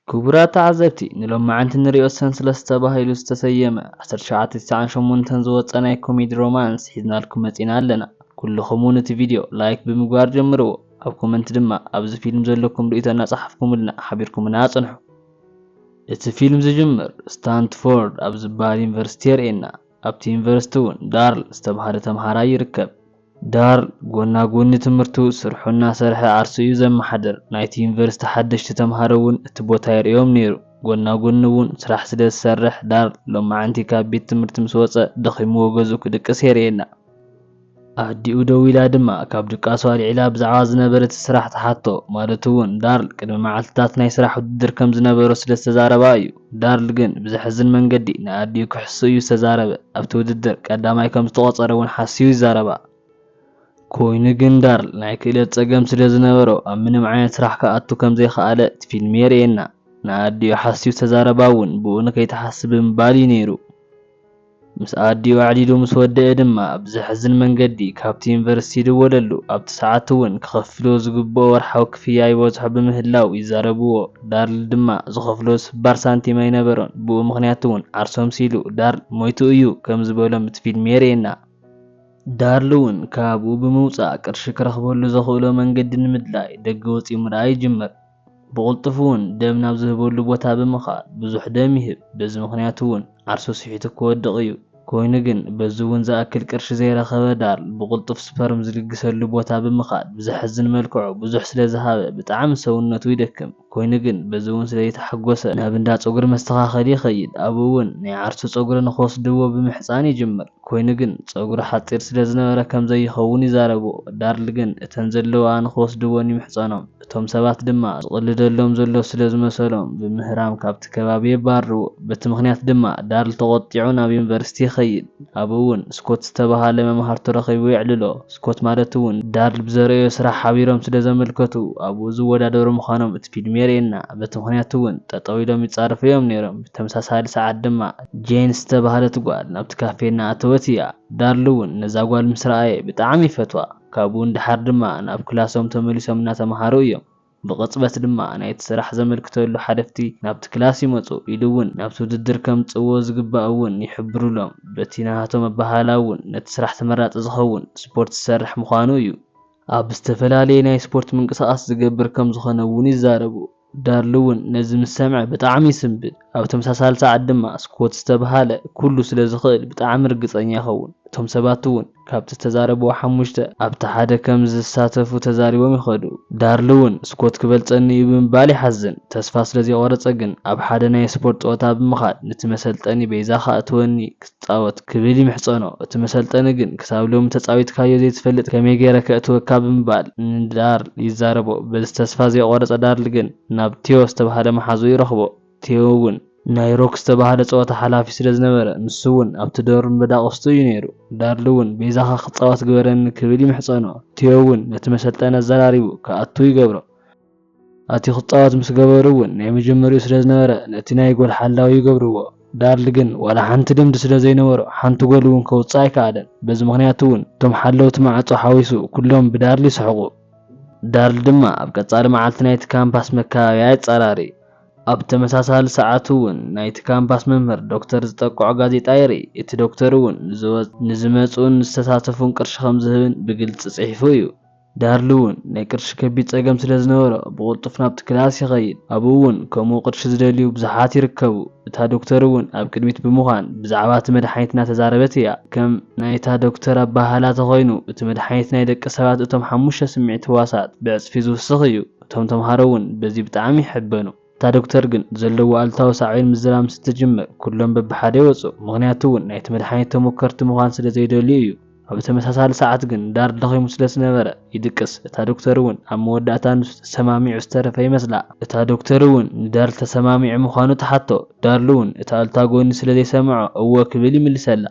ክቡራት ተዓዘብቲ፣ ንሎማዓንቲ ንሪኦ ሰንሰለት ተባሂሉ ዝተሰየመ ዓሰርተ ትሽዓተ ተስዓን ሸሞንተን ዝወፀ ናይ ኮሜዲ ሮማንስ ሒዝናልኩም መፂና ኣለና። ኩልኹም እውን እቲ ቪድዮ ላይክ ብምግባር ጀምርዎ። ኣብ ኮመንት ድማ ኣብዚ ፊልም ዘለኩም ርእይቶ እናፀሓፍኩምልና ሓቢርኩምና ኣፅንሑ። እቲ ፊልም ዝጅምር ስታንትፎርድ ኣብ ዝበሃል ዩኒቨርሲቲ የርእየና። ኣብቲ ዩኒቨርሲቲ እውን ዳርል ዝተባህለ ተምሃራይ ይርከብ። ዳርል ጎና ጎኒ ትምህርቱ ስርሑ እናሰርሐ ዓርሱ እዩ ዘመሓድር። ናይቲ ዩኒቨርሲቲ ሓደሽቲ ተምሃሮ እውን እቲ ቦታ የርእዮም ነይሩ። ጎና ጎኒ እውን ስራሕ ስለ ዝሰርሕ ዳርል ሎማዓንቲ ካብ ቤት ትምህርቲ ምስ ወፀ ደኺምዎ ገዝኡ ክድቅስ የርእየና። ኣዲኡ ደው ኢላ ድማ ካብ ድቃሱ ኣልዒላ ብዛዕባ ዝነበረ እቲ ስራሕ ትሓቶ። ማለት እውን ዳርል ቅድሚ መዓልትታት ናይ ስራሕ ውድድር ከም ዝነበሮ ስለ ዝተዛረባ እዩ። ዳርል ግን ብዘሕዝን መንገዲ ንኣዲኡ ክሕሱ እዩ ዝተዛረበ። ኣብቲ ውድድር ቀዳማይ ከም ዝተቖጸረ እውን ሓስዩ ይዛረባ። ኮይኑ ግን ዳርል ናይ ክእለት ጸገም ስለ ዝነበሮ ኣብ ምንም ዓይነት ስራሕ ክኣቱ ከም ዘይኸኣለ እቲ ፊልም የርእየና። ንኣዲኡ ሓስዩ ዝተዛረባ እውን ብኡ ንከይትሓስብ ብምባል እዩ ነይሩ። ምስ ኣዲኡ ኣዕሊሉ ምስ ወደአ ድማ ብዘሕዝን መንገዲ ካብቲ ዩኒቨርሲቲ ይድወለሉ። ኣብቲ ሰዓት እውን ክኸፍሎ ዝግብኦ ወርሓዊ ክፍያ ይበዝሖ ብምህላው ይዛረብዎ። ዳርል ድማ ዝኸፍሎ ስባር ሳንቲም ኣይነበሮን። ብኡ ምኽንያት እውን ዓርሶም ሲሉ ዳርል ሞይቱ እዩ ከም ዝበሎም እቲ ፊልም የርእየና። ዳርል እውን ካብኡ ብምውፃእ ቅርሺ ክረኽበሉ ዘኽእሎ መንገዲ ንምድላይ ደገ ወፂኡ ምርኣይ ይጅምር። ብቕልጡፍ እውን ደም ናብ ዝህበሉ ቦታ ብምኻድ ብዙሕ ደም ይህብ። በዚ ምኽንያት እውን ዓርሱ ስሒቱ ክወድቕ እዩ። ኮይኑ ግን በዚ እውን ዝኣክል ቅርሺ ዘይረኸበ ዳርል ብቕልጡፍ ስፐርም ዝልግሰሉ ቦታ ብምኻድ ብዘሕዝን መልክዑ ብዙሕ ስለ ዝሃበ ብጣዕሚ ሰውነቱ ይደክም። ኮይኑ ግን በዚ እውን ስለ ዘይተሓጎሰ ናብ እንዳ ጸጉሪ መስተኻኸሊ ይኸይድ። ኣብኡ እውን ናይ ዓርሱ ጸጉሪ ንኽወስድዎ ብምሕጻን ይጅምር። ኮይኑ ግን ጸጉሩ ሓጺር ስለ ዝነበረ ከም ዘይኸውን ይዛረቡ። ዳርል ግን እተን ዘለዋ ንኽወስድወን ይምሕጸኖም። እቶም ሰባት ድማ ዝቕልደሎም ዘሎ ስለ ዝመሰሎም ብምህራም ካብቲ ከባቢ የባርርዎ። በቲ ምኽንያት ድማ ዳርል ተቖጢዑ ናብ ዩኒቨርሲቲ ይኸይድ። ኣብኡ እውን ስኮት ዝተባህለ መምሃርቱ ረኺቡ የዕልሎ። ስኮት ማለት እውን ዳርል ብዘርእዮ ስራሕ ሓቢሮም ስለ ዘመልከቱ ኣብኡ ዝወዳደሩ ምዃኖም እቲ ፊልም የርእየና። በቲ ምኽንያት እውን ጠጠው ኢሎም ይጻረፉ እዮም ነይሮም። ብተመሳሳሊ ሰዓት ድማ ጄን ዝተባህለት ጓል ናብቲ ካፌ እናኣተወት እያ። ዳርል እውን ነዛ ጓል ምስ ረኣየ ብጣዕሚ ይፈትዋ። ካብኡ ንደሓር ድማ ናብ ክላሶም ተመሊሶም እናተምሃሩ እዮም። ብቕጽበት ድማ ናይቲ ስራሕ ዘመልክተሉ ሓለፍቲ ናብቲ ክላስ ይመጹ። ኢሉ እውን ናብቲ ውድድር ከምጽእዎ ዝግባእ እውን ይሕብሩሎም። በቲ ናሃቶም ኣበሃህላ እውን ነቲ ስራሕ ተመራጺ ዝኸውን ስፖርት ዝሰርሕ ምዃኑ እዩ። ኣብ ዝተፈላለየ ናይ ስፖርት ምንቅስቓስ ዝገብር ከም ዝኾነ እውን ይዛረቡ። ዳርል እውን ነዚ ምስ ሰምዐ ብጣዕሚ ይስንብድ። ኣብ ተመሳሳሊ ሰዓት ድማ ስኮት ዝተብሃለ ኩሉ ስለ ዝኽእል ብጣዕሚ ርግጸኛ ይኸውን። እቶም ሰባት እውን ካብቲ ዝተዛረብዎ ሓሙሽተ ኣብቲ ሓደ ከም ዝሳተፉ ተዛሪቦም ይኸዱ። ዳርል እውን ስኮት ክበልጸኒ እዩ ብምባል ይሓዝን። ተስፋ ስለ ዘይቆረጸ ግን ኣብ ሓደ ናይ ስፖርት ጸወታ ብምኻድ ነቲ መሰልጠኒ በይዛ ከእትወኒ ክጻወት ክብል ይምሕጸኖ። እቲ መሰልጠኒ ግን ክሳብ ሎሚ ተጻዊትካዮ ዘይትፈልጥ ከመይ ገይረ ከእትወካ ብምባል ንዳርል ይዛረቦ። በዚ ተስፋ ዘይቆረጸ ዳርል ግን ናብ ቴዎ ዝተባህለ መሓዙ ይረኽቦ። ቴዎ እውን ናይ ሮክ ዝተባህለ ጸወታ ሓላፊ ስለ ዝነበረ ንሱ እውን ኣብቲ ዶርም በዳቕስቱ እዩ ነይሩ። ዳርል እውን በይዛኻ ክጻወት ግበረኒ ክብል ይምሕጸኖ። ቴዎ እውን ነቲ መሰልጠኒ ኣዘራሪቡ ክኣቱ ይገብሮ። ኣትዩ ክጻወት ምስ ገበሩ እውን ናይ መጀመሪኡ ስለ ዝነበረ ነቲ ናይ ጎል ሓላዊ ይገብርዎ። ዳርል ግን ዋላ ሓንቲ ልምዲ ስለ ዘይነበሮ ሓንቲ ጎል እውን ከውጽእ ኣይከኣለን። በዚ ምኽንያት እውን እቶም ሓለውቲ ማዕጾ ሓዊሱ ኩሎም ብዳርል ይስሕቑ። ዳርል ድማ ኣብ ቀጻሊ መዓልቲ ናይቲ ካምፓስ መከባብያ ይጻራሪ። ኣብ ተመሳሳሊ ሰዓት እውን ናይቲ ካምፓስ መምህር ዶክተር ዝጠቅዖ ጋዜጣ ይርኢ። እቲ ዶክተር እውን ንዝወ- ንዝመጽኡን ዝተሳተፉን ቅርሺ ከም ዝህብን ብግልጺ ጽሒፉ እዩ። ዳርል እውን ናይ ቅርሺ ከቢድ ጸገም ስለ ዝነበሮ ብቕልጡፍ ናብቲ ክላስ ይኸይድ። ኣብኡ እውን ከምኡ ቅርሺ ዝደልዩ ብዙሓት ይርከቡ። እታ ዶክተር እውን ኣብ ቅድሚት ብምዃን ብዛዕባ እቲ መድሓኒት እናተዛረበት እያ። ከም ናይታ ዶክተር ኣበሃህላ ተኾይኑ እቲ መድሓኒት ናይ ደቂ ሰባት እቶም ሓሙሽተ ስምዒት ህዋሳት ብዕጽፊ ዝውስኽ እዩ። እቶም ተምሃሮ እውን በዚ ብጣዕሚ ይሕበኑ። እታ ዶክተር ግን ዘለዎ ኣሉታዊ ሳዕቤን ምዝራብ ምስ እትጅምር ኩሎም በብሓደ ይወጹ። ምኽንያቱ እውን ናይቲ መድሓኒት ተሞከርቲ ምዃን ስለ ዘይደልዩ እዩ። ኣብ ተመሳሳሊ ሰዓት ግን ዳርል ደኺሙ ስለ ዝነበረ ይድቅስ። እታ ዶክተር እውን ኣብ መወዳእታ ንሱ ተሰማሚዑ ዝተረፈ ይመስላ። እታ ዶክተር እውን ንዳርል ተሰማሚዑ ምዃኑ ትሓቶ። ዳርል እውን እቲ ኣሉታዊ ጎኒ ስለ ዘይሰምዖ እወ ክብል ይምልሰላ።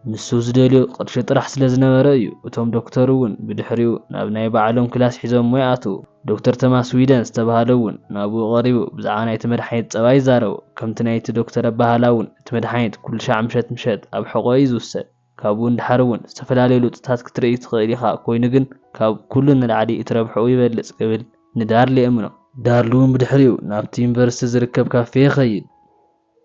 ንሱ ዝደልዮ ቅርሺ ጥራሕ ስለ ዝነበረ እዩ። እቶም ዶክተር እውን ብድሕሪኡ ናብ ናይ ባዕሎም ክላስ ሒዞሞ ይኣትዉ። ዶክተር ቶማስ ስዊደን ዝተባህለ እውን ናብኡ ቀሪቡ ብዛዕባ ናይቲ መድሓኒት ጸባ ይዛረቡ። ከምቲ ናይቲ ዶክተር ኣበሃህላ እውን እቲ መድሓኒት ኩሉ ሻዕ ምሸት ምሸት ኣብ ሕቖ እዩ ዝውሰድ። ካብኡ ንደሓር እውን ዝተፈላለዩ ለውጥታት ክትርኢ ትኽእል ኢኻ፣ ኮይኑ ግን ካብ ኩሉ ንላዕሊ እቲ ረብሕኡ ይበልጽ ክብል ንዳርል የእምኖ። ዳርል እውን ብድሕሪኡ ናብቲ ዩኒቨርሲቲ ዝርከብ ካፌ ይኸይድ።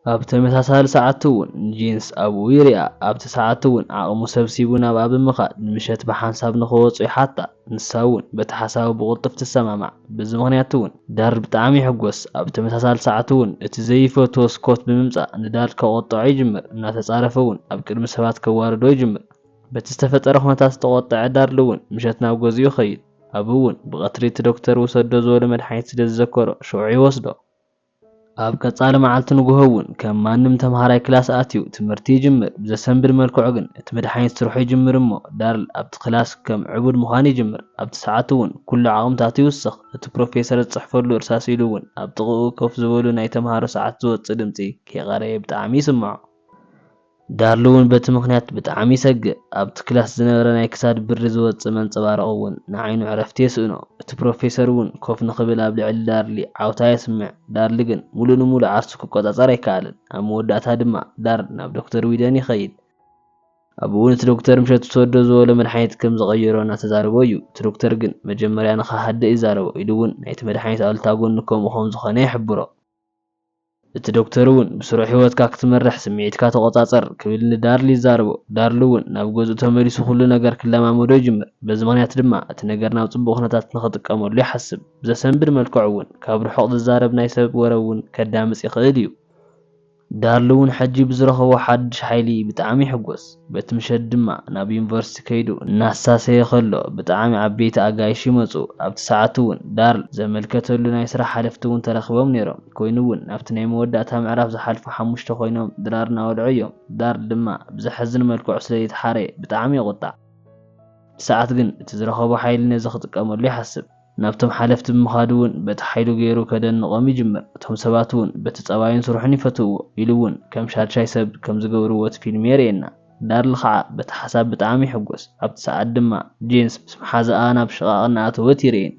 ኣብ ተመሳሳሊ ሰዓት እውን ጄንስ ኣብኡ ይርኣ። ኣብቲ ሰዓት እውን ዓቕሙ ሰብሲቡ ናብኣ ብምኻድ ንምሸት ብሓንሳብ ንኸወጹ ይሓታ። ንሳ እውን በቲ ሓሳቡ ብቕልጡፍ ትሰማማዕ። በዚ ምኽንያት እውን ዳርል ብጣዕሚ ይሕጎስ። ኣብ ተመሳሳሊ ሰዓት እውን እቲ ዘይፈትዎ ስኮት ብምምጻእ ንዳርል ከቖጥዖ ይጅምር። እናተጻረፈ እውን ኣብ ቅድሚ ሰባት ከዋርዶ ይጅምር። በቲ ዝተፈጠረ ኩነታት ዝተቖጥዐ ዳርል እውን ምሸት ናብ ገዝኡ ይኸይድ። ኣብኡ እውን ብቐትሪ እቲ ዶክተር ውሰዶ ዝበሎ መድሓኒት ስለ ዝዘከሮ ሽዑ ይወስዶ። ኣብ ቀጻሊ መዓልቲ ንግሆ እውን ከም ማንም ተምሃራይ ክላስ ኣትዩ ትምህርቲ ይጅምር። ብዘሰንብድ መልክዑ ግን እቲ መድሓኒት ስርሑ ይጅምር እሞ ዳርል ኣብቲ ክላስ ከም ዕቡድ ምዃን ይጅምር። ኣብቲ ሰዓት እውን ኩሉ ዓቕምታቱ ይውስኽ። እቲ ፕሮፌሰር ዝጽሕፈሉ እርሳስ ኢሉ እውን ኣብ ጥቕኡ ኮፍ ዝበሉ ናይ ተምሃሮ ሰዓት ዝወጽእ ድምጺ ከይቐረየ ብጣዕሚ ይስምዖ። ዳርል እውን በቲ ምኽንያት ብጣዕሚ ይሰግእ። ኣብቲ ክላስ ዝነበረ ናይ ክሳድ ብሪ ዝወጽእ መንጸባረቒ እውን ንዓይኑ ዕረፍቲ የስእኖ። እቲ ፕሮፌሰር እውን ኮፍ ንኽብል ኣብ ልዕሊ ዳርሊ ዓውታ የስምዕ። ዳርል ግን ሙሉእ ንሙሉእ ዓርሱ ክቆጻጸር ኣይከኣልን። ኣብ መወዳእታ ድማ ዳርል ናብ ዶክተር ዊደን ይኸይድ። ኣብኡ እውን እቲ ዶክተር ምሸት ትወስዶ ዝበሎ መድሓኒት ከም ዝቐየሮ እናተዛረቦ እዩ። እቲ ዶክተር ግን መጀመርያ ንኸሃድእ ይዛረቦ ኢሉ እውን ናይቲ መድሓኒት ኣሉታ ጎኒ ከምኡ ከም ዝኾነ ይሕብሮ። እቲ ዶክተር እውን ብስሩዕ ህይወትካ ክትመርሕ ስምዒትካ ተቖጻጸር ክብል ንዳርል ይዛረቦ። ዳርል እውን ናብ ገዝኡ ተመሊሱ ኩሉ ነገር ክለማመዶ ይጅምር። በዚ ምኽንያት ድማ እቲ ነገር ናብ ጽቡቕ ኩነታት ንኽጥቀመሉ ይሓስብ። ብዘሰንብድ መልክዑ እውን ካብ ርሑቕ ዝዛረብ ናይ ሰብ ወረ እውን ከዳምጽ ይኽእል እዩ። ዳርል እውን ሕጂ ብዝረኸቦ ሓድሽ ሓይሊ ብጣዕሚ ይሕጎስ። በቲ ምሸት ድማ ናብ ዩኒቨርሲቲ ከይዱ እናሳሰየ ከሎ ብጣዕሚ ዓበይቲ ኣጋይሽ ይመጹ። ኣብቲ ሰዓት እውን ዳርል ዘመልከተሉ ናይ ስራሕ ሓለፍቲ እውን ተረኺቦም ነይሮም። ኮይኑ እውን ናብቲ ናይ መወዳእታ ምዕራፍ ዝሓልፉ ሓሙሽተ ኮይኖም ድራር እናበልዑ እዮም። ዳርል ድማ ብዘሕዝን መልክዑ ስለ ዘይተሓረየ ብጣዕሚ ይቑጣዕ። ሰዓት ግን እቲ ዝረኸቦ ሓይሊ ነዚ ክጥቀመሉ ይሓስብ። ናብቶም ሓለፍቲ ብምኻድ እውን በቲ ሓይሉ ገይሩ ከደንቖም ይጅምር። እቶም ሰባት እውን በቲ ጸባዩን ስርሑን ይፈትውዎ ኢሉ እውን ከም ሻድሻይ ሰብ ከም ዝገብርዎ እቲ ፊልም የርእየና። ዳርል ኸዓ በቲ ሓሳብ ብጣዕሚ ይሕጎስ። ኣብቲ ሰዓት ድማ ጄንስ ምስ መሓዛኣ ናብ ሽቓቕ እናኣተወት ይርእየን።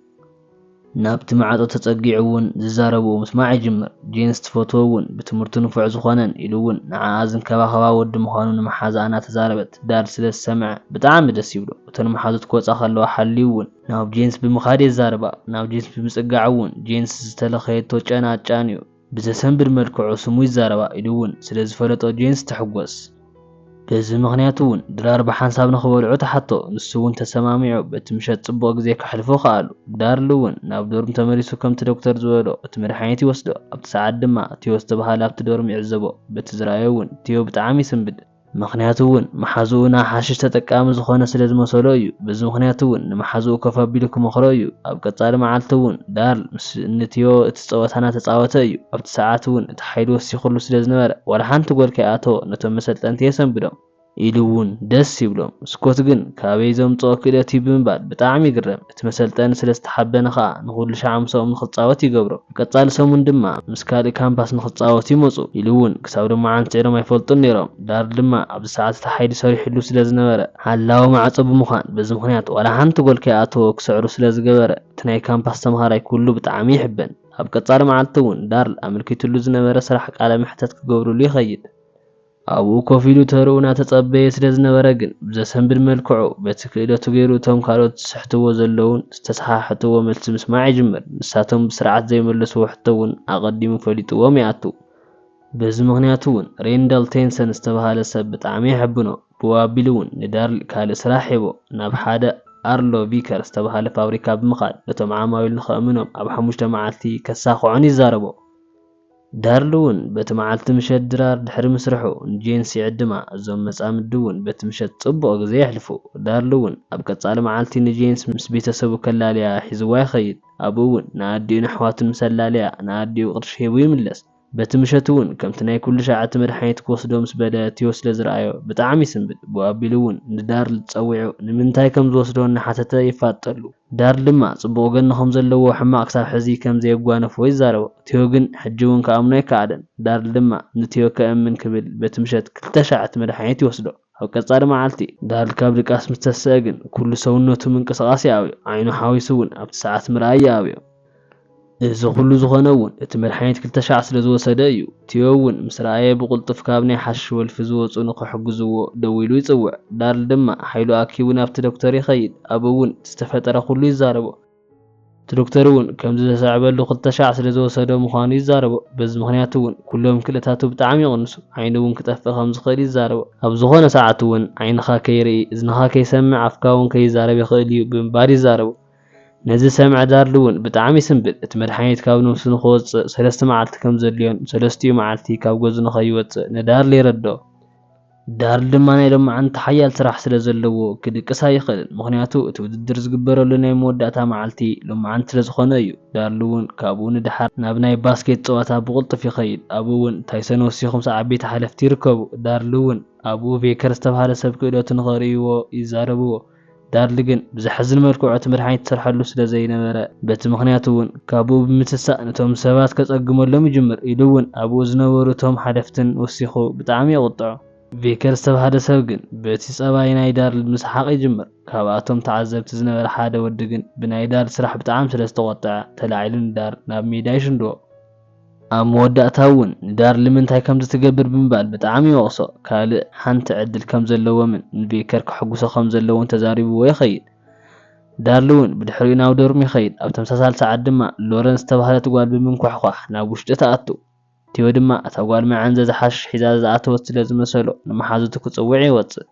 ናብቲ ማዕጾ ተጸጊዑ እውን ዝዛረብኡ ምስማዕ ይጅምር። ጄንስ ትፈትዎ እውን ብትምህርቱ ንፉዕ ዝኾነን ኢሉ እውን ንዓኣ ዝንከባኸባ ወዲ ምዃኑ ንመሓዛኣ እናተዛረበት ዳርል ስለ ዝሰምዐ ብጣዕሚ ደስ ይብሎ። እተን መሓዙት ክወጻ ከለዋ ሓልዩ እውን ናብ ጄንስ ብምኻድ የዛርባ። ናብ ጄንስ ብምጽጋዕ እውን ጄንስ ዝተለኸየቶ ጨና ጫን እዩ። ብዘሰንብድ መልክዑ ስሙ ይዛረባ ኢሉ እውን ስለ ዝፈለጦ ጄንስ ትሕጎስ። በዚ ምኽንያት እውን ድራር ብሓንሳብ ንኽበልዑ ትሓቶ። ንሱ እውን ተሰማሚዑ በቲ ምሸት ጽቡቕ ግዜ ከሕልፉ ከኣሉ። ዳርል እውን ናብ ዶርም ተመሊሱ ከምቲ ዶክተር ዝበሎ እቲ መድሓኒት ይወስዶ። ኣብቲ ሰዓት ድማ ቲዮ ዝተባህለ ኣብቲ ዶርም ይዕዘቦ። በቲ ዝረኣዮ እውን ቲዮ ብጣዕሚ ይስንብድ። ምኽንያቱ እውን መሓዝኡ ናይ ሓሽሽ ተጠቃሚ ዝኾነ ስለ ዝመሰሎ እዩ። በዚ ምኽንያት እውን ንመሓዝኡ ኮፍ ኣቢሉ ክመኽሮ እዩ። ኣብ ቀጻሊ መዓልቲ እውን ዳርል ምስ ንቲዮ እቲ ጸወታ እናተጻወተ እዩ። ኣብቲ ሰዓት እውን እቲ ሓይሊ ወሲኹሉ ስለ ዝነበረ ዋላ ሓንቲ ጎል ከይኣተወ ነቶም መሰልጠንቲ የሰንብዶም ኢሉ እውን ደስ ይብሎም። ስኮት ግን ካበይ ዘምጽኦ ክእለት እዩ ብምባል ብጣዕሚ ይግረም። እቲ መሰልጠኒ ስለ ዝተሓበነ ኸኣ ንኹሉ ሻዕ ምሳኦም ንኽጻወት ይገብሮ። ቀጻሊ ሰሙን ድማ ምስ ካልእ ካምፓስ ንኽጻወቱ ይመጹ ኢሉ እውን ክሳብ ሎማዓንቲ ስዒሮም ኣይፈልጡን ነይሮም። ዳርል ድማ ኣብዚ ሰዓት እቲ ሓይሊ ሰሪሕሉ ስለ ዝነበረ ሓላዊ ማዕጾ ብምዃን በዚ ምኽንያት ዋላ ሓንቲ ጎል ከይኣተወ ክስዕሩ ስለ ዝገበረ እቲ ናይ ካምፓስ ተምሃራይ ኩሉ ብጣዕሚ ይሕበን። ኣብ ቀጻሊ መዓልቲ እውን ዳርል ኣመልኪትሉ ዝነበረ ስራሕ ቃለ መሕተት ክገብርሉ ይኸይድ። ኣብኡ ኮፍ ኢሉ ተርኡ እናተጸበየ ስለ ዝነበረ ግን ብዘሰንብድ መልክዑ በቲ ክእለቱ ገይሩ እቶም ካልኦት ዝስሕትዎ ዘለውን ዝተሰሓሕትዎ መልሲ ምስማዕ ይጅምር። ንሳቶም ብስርዓት ዘይመለስዎ ሕቶ እውን ኣቐዲሙ ፈሊጥዎም ይኣቱ። በዚ ምኽንያት እውን ሬንደል ቴንሰን ዝተባህለ ሰብ ብጣዕሚ የሐብኖ። ብኡ ኣቢሉ እውን ንዳርል ካልእ ስራሕ ሂቦ። ናብ ሓደ ኣርሎ ቪከር ዝተባህለ ፋብሪካ ብምኻድ ነቶም ዓማዊል ንኸእምኖም ኣብ ሓሙሽተ መዓልቲ ከሳኽዖን ይዛረቦ። ዳርል እውን በቲ መዓልቲ ምሸት ድራር ድሕሪ ምስርሑ ንጄንስ ይዕድማ። እዞም መጻምዲ እውን በቲ ምሸት ጽቡቕ ግዜ የሕልፉ። ዳርል እውን ኣብ ቀጻሊ መዓልቲ ንጄንስ ምስ ቤተሰቡ ከላልያ ሒዝዋ ይኸይድ። ኣብኡ እውን ንኣዲኡን ኣሕዋቱን ምስ ኣላለያ ንኣዲኡ ቅርሺ ሂቡ ይምለስ። በቲ ምሸት እውን ከምቲ ናይ ኩሉ ሻዕ እቲ መድሓኒት ክወስዶ ምስ በለ ቲዮ ስለ ዝረኣዮ ብጣዕሚ ይስንብድ። ብኡ ኣቢሉ እውን ንዳርል ጸዊዑ ንምንታይ ከም ዝወስዶ እናሓተተ ይፋጠሉ። ዳርል ድማ ጽቡቕ ገኒ ከም ዘለዎ ሕማቕ ክሳብ ሕዚ ከም ዘየጓነፎ ይዛረቦ። ቲዮ ግን ሕጂ እውን ክኣምኖ ኣይከኣለን። ዳርል ድማ ንቲዮ ከእምን ክብል በቲ ምሸት ክልተ ሻዕ እቲ መድሓኒት ይወስዶ። ኣብ ቀጻሊ መዓልቲ ዳርል ካብ ድቃስ ምስ ተስአ ግን ኩሉ ሰውነቱ ምንቅስቓስ ይኣብዮ። ዓይኑ ሓዊሱ እውን ኣብቲ ሰዓት ምርኣይ ይኣብዮ። እዚ ኩሉ ዝኾነ እውን እቲ መድሓኒት ክልተ ሻዕ ስለ ዝወሰደ እዩ። ቲዮ እውን ምስ ረኣየ ብቕልጡፍ ካብ ናይ ሓሽሽ ወልፊ ዝወጹ ንኽሕግዝዎ ደዊሉ ይጽውዕ። ዳርል ድማ ሓይሉ ኣኪቡ ናብቲ ዶክተር ይኸይድ። ኣብኡ እውን እቲ ዝተፈጠረ ኩሉ ይዛረቦ። እቲ ዶክተር እውን ከምዚ ዘሰዕበሉ ክልተ ሻዕ ስለ ዝወሰዶ ምዃኑ ይዛረቦ። በዚ ምኽንያት እውን ኩሎም ክእለታቱ ብጣዕሚ ይቕንሱ። ዓይኑ እውን ክጠፍእ ከም ዝኽእል ይዛረቦ። ኣብ ዝኾነ ሰዓት እውን ዓይንኻ ከይርኢ፣ እዝንኻ ከይሰምዕ፣ ኣፍካ እውን ከይዛረብ ይኽእል እዩ ብምባል ይዛረቦ። ነዚ ዝሰምዐ ዳርል እውን ብጣዕሚ ይስንብድ። እቲ መድሓኒት ካብ ነብሱ ንኽወፅእ ሰለስተ መዓልቲ ከም ዘድልዮን ሰለስቲኡ መዓልቲ ካብ ገዙ ንኸይወፅእ ንዳርል የረድኦ። ዳርል ድማ ናይ ሎማዓንቲ ሓያል ስራሕ ስለ ዘለዎ ክድቅስ ኣይኽእልን። ምኽንያቱ እቲ ውድድር ዝግበረሉ ናይ መወዳእታ መዓልቲ ሎማዓንቲ ስለ ዝኾነ እዩ። ዳርል እውን ካብኡ ንደሓር ናብ ናይ ባስኬት ፀዋታ ብቕልጡፍ ይኸይድ። ኣብኡ እውን ታይሰን ወሲኹ ምስ ዓበይቲ ሓለፍቲ ይርከቡ። ዳርል እውን ኣብኡ ቬከር ዝተባህለ ሰብ ክእለቱ ንኸርእይዎ ይዛረብዎ። ዳርል ግን ብዘሕዝን መልክዑ እቲ መድሓኒት ይሰርሐሉ ስለ ዘይነበረ፣ በቲ ምኽንያት እውን ካብኡ ብምትሳእ ነቶም ሰባት ከጸግመሎም ይጅምር ኢሉ እውን ኣብኡ ዝነበሩ እቶም ሓለፍትን ወሲኹ ብጣዕሚ የቑጥዖ። ቬከር ዝተባህለ ሰብ ግን በቲ ጸባይ ናይ ዳርል ምስሓቕ ይጅምር። ካብኣቶም ተዓዘብቲ ዝነበረ ሓደ ወዲ ግን ብናይ ዳርል ስራሕ ብጣዕሚ ስለ ዝተቖጥዐ ተላዒሉ ንዳርል ናብ ሜዳ ይሽንድዎ። ኣብ መወዳእታ እውን ንዳርል ንምንታይ ከምዚ ትገብር ብምባል ብጣዕሚ ይወቕሶ። ካልእ ሓንቲ ዕድል ከም ዘለዎምን ንቬከር ከሐጉሶ ከም ዘለዎን ተዛሪብዎ ይኸይድ። ዳርል እውን ብድሕሪኡ ናብ ዶርም ይኸይድ። ኣብ ተመሳሳሊ ሰዓት ድማ ሎረን ዝተባህለት ጓል ብምንኳሕኳሕ ናብ ውሽጢ ትኣቱ። ቲዮ ድማ እታ ጓል መዐንዘዚ ሓሽሽ ሒዛ ዝኣተወት ስለ ዝመሰሎ ንመሓዙቱ ክጽውዕ ይወጽእ።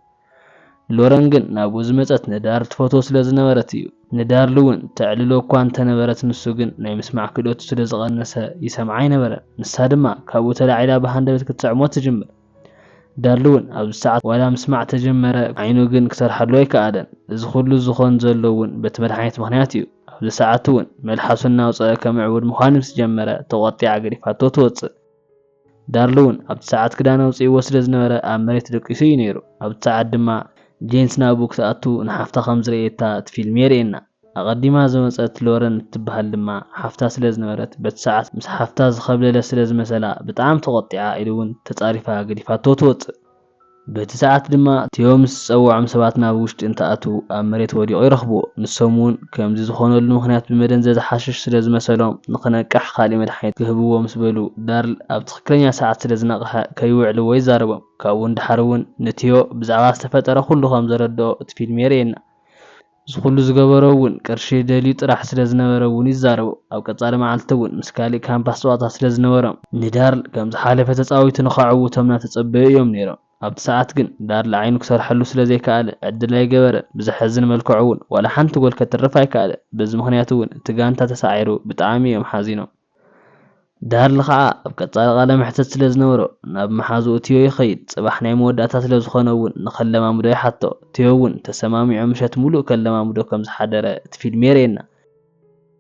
ሎረን ግን ናብኡ ዝመጸት ንዳርል ትፈትዎ ስለ ዝነበረት እዩ። ንዳርል እውን ተዕልሎ እኳ እንተነበረት ንሱ ግን ናይ ምስማዕ ክእለቱ ስለ ዝቐነሰ ይሰምዓ ኣይነበረን። ንሳ ድማ ካብኡ ተላዒላ ብሃንደበት ክትስዕሞ ትጅምር። ዳርል እውን ኣብዚ ሰዓት ዋላ ምስማዕ ተጀመረ ዓይኑ ግን ክሰርሓሉ ኣይከኣለን። እዚ ኩሉ ዝኾን ዘሎ እውን በቲ መድሓኒት ምኽንያት እዩ። ኣብዚ ሰዓት እውን መልሓሱ እናውፀአ ከምዕቡድ ምዃን ምስ ጀመረ ተቖጢዓ ገዲፋቶ ትወፅእ። ዳርል እውን ኣብቲ ሰዓት ክዳን ኣውፂእዎ ስለ ዝነበረ ኣብ መሬት ደቂሱ እዩ ነይሩ። ኣብቲ ሰዓት ድማ ጄንስ ናብኡ ክትኣቱ ንሓፍታ ከም ዝርእየታ እቲ ፊልም የርእየና። ኣቐዲማ ዝመፀት ሎረን እትበሃል ድማ ሓፍታ ስለ ዝነበረት በቲ ሰዓት ምስ ሓፍታ ዝኸብለለ ስለ ዝመሰላ ብጣዕሚ ተቖጢዓ ኢሉ እውን ተፃሪፋ ገዲፋቶ ትወፅእ። በቲ ሰዓት ድማ ቲዮ ምስ ዝፀውዖም ሰባት ናብ ውሽጢ እንትኣትዉ ኣብ መሬት ወዲቑ ይረኽብዎ። ንሶም እውን ከምዚ ዝኾነሉ ምኽንያት ብመደንዘዚ ሓሽሽ ስለ ዝመሰሎም ንኽነቅሕ ካሊእ መድሓኒት ክህብዎ ምስ በሉ ዳርል ኣብ ትኽክለኛ ሰዓት ስለ ዝነቕሐ ከይውዕልዎ ይዛረቦም። ካብኡ ንደሓር እውን ንቲዮ ብዛዕባ ዝተፈጠረ ኩሉ ከም ዘረድኦ እቲ ፊልም የርእየና። እዚ ኩሉ ዝገበሮ እውን ቅርሺ ደልዩ ጥራሕ ስለ ዝነበረ እውን ይዛረቡ። ኣብ ቀጻሊ መዓልቲ እውን ምስ ካሊእ ካምፓስ ጸዋታ ስለ ዝነበሮም ንዳርል ከም ዝሓለፈ ተጻዊቱ ንኸዕውቶም እናተጸበዩ እዮም ነይሮም። ኣብቲ ሰዓት ግን ዳርል ዓይኑ ክሰርሐሉ ስለ ዘይከኣለ ዕድል ኣይገበረን። ብዘሕዝን መልክዑ እውን ዋላ ሓንቲ ጎል ከትርፍ ኣይከኣለን። በዚ ምኽንያት እውን እቲ ጋንታ ተሳዒሩ ብጣዕሚ እዮም ሓዚኖም። ዳርል ኸኣ ኣብ ቀጻሊ ቃለ መሕተት ስለ ዝነበሮ ናብ መሓዝኡ ቲዮ ይኸይድ። ጽባሕ ናይ መወዳእታ ስለ ዝኾነ እውን ንኸለማምዶ ይሓቶ። ቲዮ እውን ተሰማሚዑ ምሸት ሙሉእ ከለማምዶ ከም ዝሓደረ እቲ ፊልም የርእየና።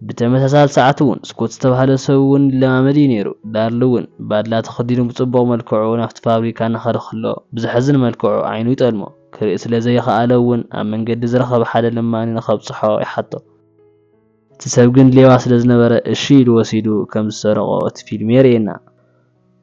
ብተመሳሳሊ ሰዓት እውን ስኮት ዝተባህለ ሰብ እውን ይለማመድ እዩ ነይሩ። ዳርል እውን ባድላ ተኸዲኑ ብጽቡቕ መልክዑ ናብቲ ፋብሪካ እናኸደ ከሎ ብዘሕዝን መልክዑ ዓይኑ ይጠልሞ። ክርኢ ስለ ዘይኸኣለ እውን ኣብ መንገዲ ዝረኸበ ሓደ ለማኒ ንኸብጽሖ ይሓቶ። እቲ ሰብ ግን ሌባ ስለ ዝነበረ እሺ ኢሉ ወሲዱ ከም ዝሰረቖ እቲ ፊልም የርእየና።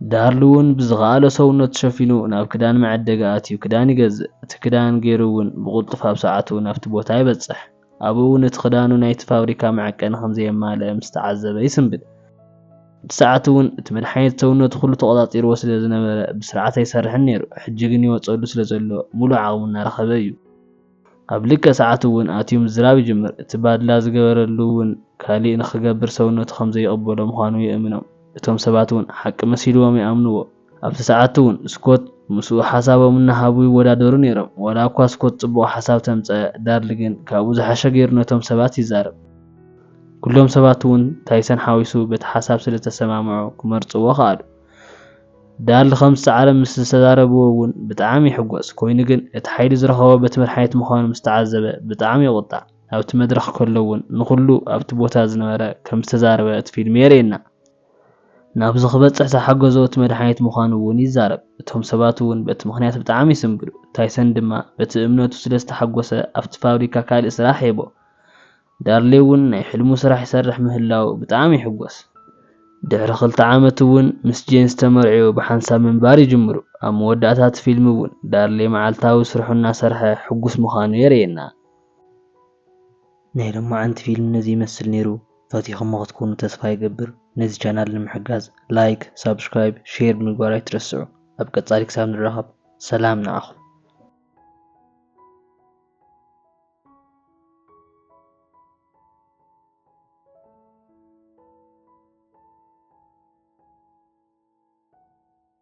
ዳርል እውን ብዝኸኣሎ ሰውነቱ ሸፊኑ ናብ ክዳን መዐደጊ ኣትዩ ክዳን ይገዝእ። እቲ ክዳን ገይሩ እውን ብቕልጡፍ ኣብ ሰዓቱ ናብቲ ቦታ ይበጽሕ። ኣብኡ እውን እቲ ክዳኑ ናይቲ ፋብሪካ መዐቀኒ ከም ዘየማልአ ምስ ተዓዘበ ይስንብድ። እቲ ሰዓት እውን እቲ መድሓኒት ሰውነቱ ኩሉ ተቖጻጺርዎ ስለ ዝነበረ ብስርዓት ኣይሰርሕን ነይሩ። ሕጂ ግን ይወጸሉ ስለ ዘሎ ሙሉእ ዓቕሙ እናረኸበ እዩ። ኣብ ልክዕ ሰዓት እውን ኣትዩ ምዝራብ ይጅምር። እቲ ባድላ ዝገበረሉ እውን ካሊእ ንኽገብር ሰውነቱ ከም ዘይቕበሎ ምዃኑ የእምኖም። እቶም ሰባት እውን ሓቂ መሲልዎም ይኣምንዎ። ኣብቲ ሰዓት እውን ስኮት ምስኡ ሓሳቦም እናሃቡ ይወዳደሩ ነይሮም። ዋላ እኳ ስኮት ጽቡቕ ሓሳብ ተምጸአ፣ ዳርል ግን ካብኡ ዝሓሸ ገይሩ ነቶም ሰባት ይዛረብ። ኩሎም ሰባት እውን ታይሰን ሓዊሱ በቲ ሓሳብ ስለ ዝተሰማምዑ ክመርጽዎ ከኣሉ። ዳርል ከም ዝሰዓረ ምስ ዝተዛረብዎ እውን ብጣዕሚ ይሕጎስ። ኮይኑ ግን እቲ ሓይሊ ዝረኸቦ በቲ መድሓኒት ምዃኑ ምስ ተዓዘበ ብጣዕሚ ይቑጣዕ። ኣብቲ መድረኽ ከሎ እውን ንኹሉ ኣብቲ ቦታ ዝነበረ ከም ዝተዛረበ እቲ ፊልም የርእየና። ናብዚ ክበጽሕ ዝሓገዞ እቲ መድሓኒት ምዃኑ እውን ይዛረብ። እቶም ሰባት እውን በቲ ምኽንያት ብጣዕሚ ይስንብዱ። ታይሰን ድማ በቲ እምነቱ ስለ ዝተሓጎሰ ኣብቲ ፋብሪካ ካልእ ስራሕ ሂቦ። ዳርል እውን ናይ ሕልሙ ስራሕ ይሰርሕ ምህላው ብጣዕሚ ይሕጎስ። ድሕሪ ክልተ ዓመት እውን ምስ ጄንስ ተመርዕዩ ብሓንሳብ ምንባር ይጅምሩ። ኣብ መወዳእታ እቲ ፊልም እውን ዳርል መዓልታዊ ስርሑ እናሰርሐ ሕጉስ ምዃኑ የርእየና። ናይ ሎማዓንቲ ፊልም ነዚ ይመስል ነይሩ። ፈቲኹሞ ክትኮኑ ተስፋ ይገብር። ነዚ ቻናል ንምሕጋዝ ላይክ፣ ሳብስክራይብ፣ ሼር ብምግባር ኣይትረስዑ። ኣብ ቀጻሊ ክሳብ ንራኸብ ሰላም ንዓኹም።